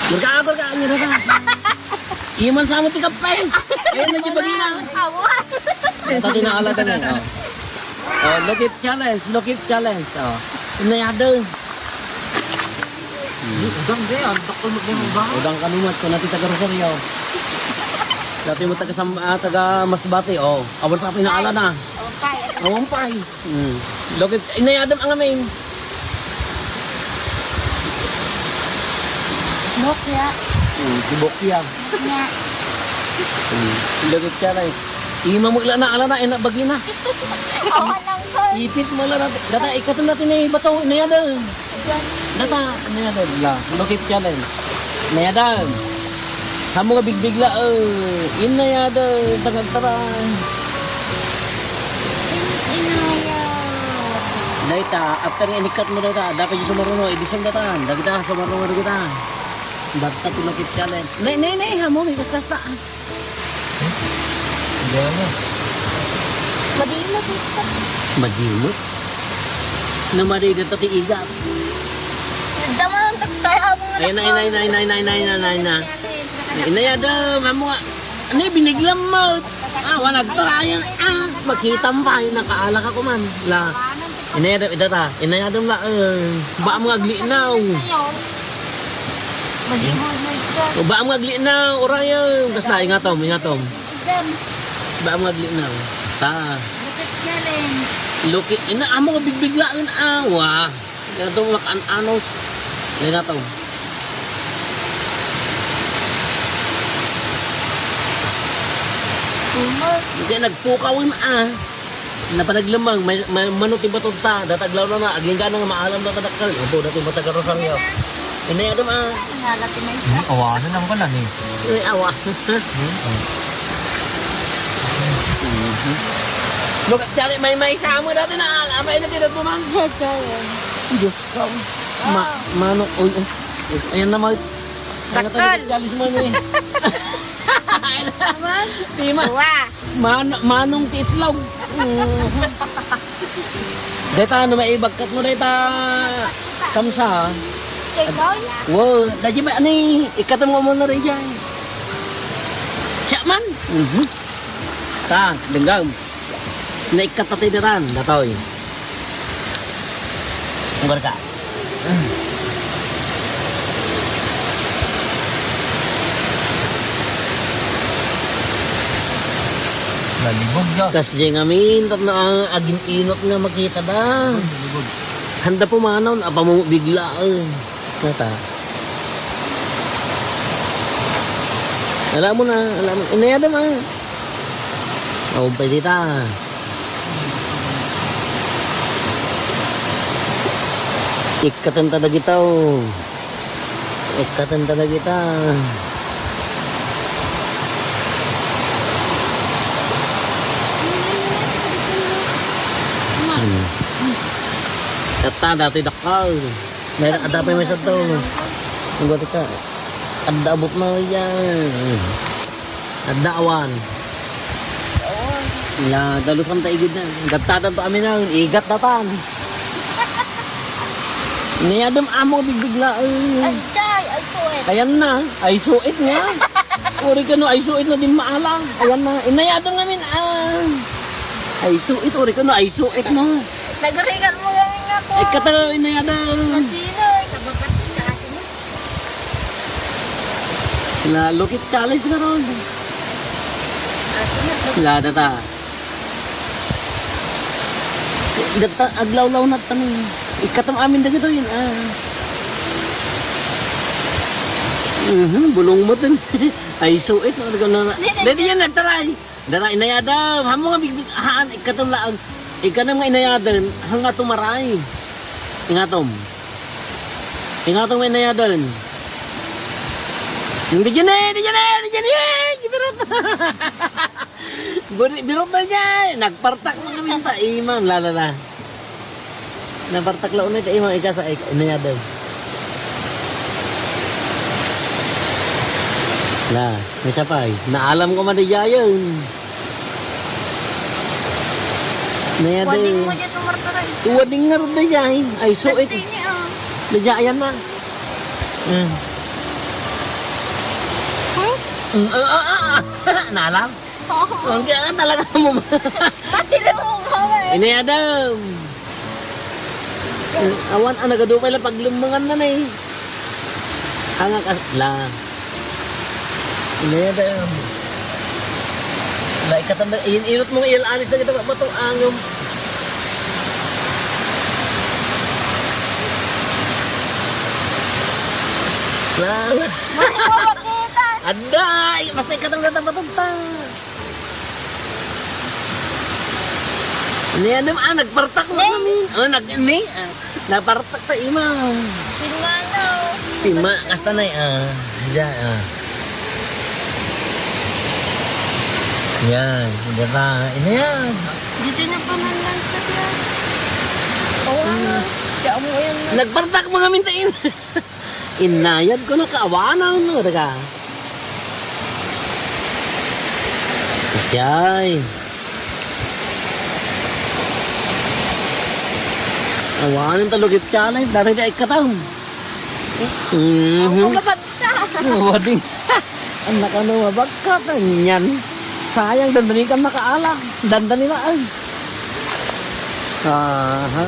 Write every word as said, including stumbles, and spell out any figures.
Gurka, gurka, anya na ka? Iman sa mo ti kape. Ayan na di bagina. Awa. Ito, tinaalatan eh. Oh. Oh, look it challenge, look it challenge. Oh. Inayado. Udang di, ang dakol mo din udang. Udang kami mo, ito na ti taga Rosario. Dati mo taga Sam-, ah, taga Masbate, oh. Awan sa pinaala na. Umpay. Oh, umpay. Hmm. Look it, inayado ang amin. Bokya. Hmm, bokya. Nga. Hmm. Look it ka na eh. Ima mo ila na, ala na, ina bagina. Awan lang ko. Ipit mo lang natin. Data, ikaw natin eh, bato, inayado. Data, inayado. La, look it ka na eh. Inayado. Amo nga bigbigla, eh. Inayado, tangagtaran. Inayado. Dayta, after nga inikkat mo dayta, dapat yung sumaruno, idisang datan. Dagita, sumaruno dagita. Basta pinakit ka lang. Nay, nay, nay, hamo, may kasta. Hindi na. Madimot ito. Madimot? Namarigat pati igat. Daman, tayo mo nga. Ayun na, ayun na, ayun na, ayun na, ayun na, ayun na, ayun na. Inayado, mamo nga. Ano yung biniglam mo? Ah, wala, tarayan. Ah, makita mo pa, yung nakaala ka kuman. La. Inayado, ida ta. Inayado nga, eh. Ba mo nga aglinaw. Madimot ito. O, ba mo nga aglinaw, orayan. Basta, ingatom, ingatom. Ba mo nga aglinaw. Ta. Lupit nga rin. Luki, ina, amo nga bigbiglaan, ah, wa. Ina to, makan-anos. Ina to. Hindi, nagpukawan, ah. Napanaglemang, may, may, mano ti batod ta, dataglaw na na, agingga na nga maalam na kadakkel. Opo, dati mo taga Rosario. Inay, adam, ah. Nangalat ti may. Hmm, awanan ang pala ni. Ay, awa. Hmm? Look, cari, may, may sa amo dati na, apa yun na tinat mo, ma'am? Cari. Diyos ko. Ma-, manok, uy, uy. Ayan na, Mark. Ayan na, Dakkel. Alis mo, eh. Ayan na. Di ma-, Wa. Man-, manong ti itlog. Mm. Deta, no, maibagkat mo deta, Kamsa. Ikaw? Wow, da di ba, ano, eh, ikatam mo muna rin dyan. Siya man. Mhm. Ta, denggam. Naikkat na tayo datan, datoy. Ang barka. Nalibog na. Tas di ngamin, tapno ang agin-inot nga makita da. Nalibog. Handa pumanaw, apa mo bigla, eh. Nata. Alam mo na, alam mo. Inayada ma. Oh, pwede ta. Ikkatan ta dagita, oh. Ikkatan ta dagita. Hmm. Tatta, dati dakkel. May, ada pa yung may santo. Ang gati ka. Adda abot na yan. Adda awan. Ya, dalusan ta igid na. Gattatan to amin na, igat na tan. Inayadam amo bigbigla. Ay, ay, suet. Ayan na. Ay, suet nga. Uri ka no, ay, suet na din maala. Ayan na. Inayadam namin, ah. Ay, suet. Uri ka no, ay, suet, no. Nagrigat mo yung nga po. Ay, katalo, inayadam. Masino, eh. Kabakat sa akin, eh. Nalukit ka, alis na ron. Wala na ta. Dagta, aglawlaw na ta ni. Ikatam amin dagito yun, ah. Mhm, bulong mo din. Ay, suit, no? Dito yan, nagtaray. Dara, inayadam. Hamo nga bigbig, haan, ikatom laang. Ikanam nga inayadan, hanga tumaray. Ingatom. Ingatom nga inayadan. Hindi dyan eh, hindi dyan eh, hindi dyan eh, birot. Buri-, birot na dyan. Nagpartak na kami sa imam, lalala. Napartak la unay ta imam, ikasa, ik-, inayadam. La, may sapay. Naalam ko man di jayan. Naya Wading din. Mo dyan, tumartaray. Wading nga rin na dyan. Ay, suit. Pwede niya, oh. Na dyan, ayan na. Hmm. Mm, ah, ah, ah, ah. Nalam. Oo. Ang kaya talaga mo. Pati na mo kami. Ini Adam. Awan, ah, nagadupay lang paglumangan na na eh. Ang akas-, la. Ini Adam. La, ikatan na, in-, inot mo nga il-alis na kita, matong angam. La, la. Mali mo makita. Ada, ay, basta ikatan na tapatag ta. Ni ano, ah, nagpartak mo kami. Oh, nag-, ni, ah, napartak ta, ima. Pinmanaw. Pima, kasta na, ah. Diyan, ah. Yan, diba? Ina yan. Dito niya pa man lang sa tiyan. Oo, ano? Kaya mo yan. Nagpartak mo kami, tain. Inayad ko na kaawanan, no, daga. Siyay. Awanan ta lugit challenge, dati di ay katam. Mhm. Ang mabagta. Wading. Anak ano, mabagka ta niyan. Sayang, dandani ka makaalag. Dandani na ay. Aha.